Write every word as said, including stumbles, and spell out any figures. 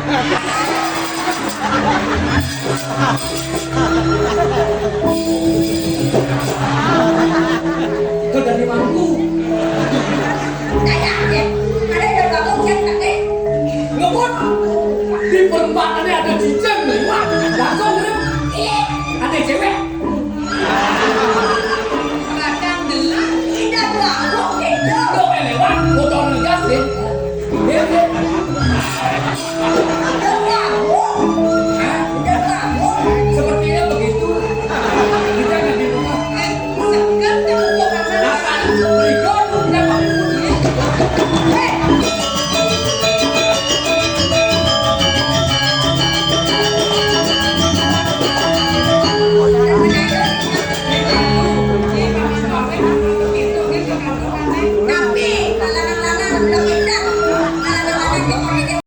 Itu dari mangku. Kayak aja. Ada yang bangun, dia pakai. Ngebut. Di perempatan ada cincin.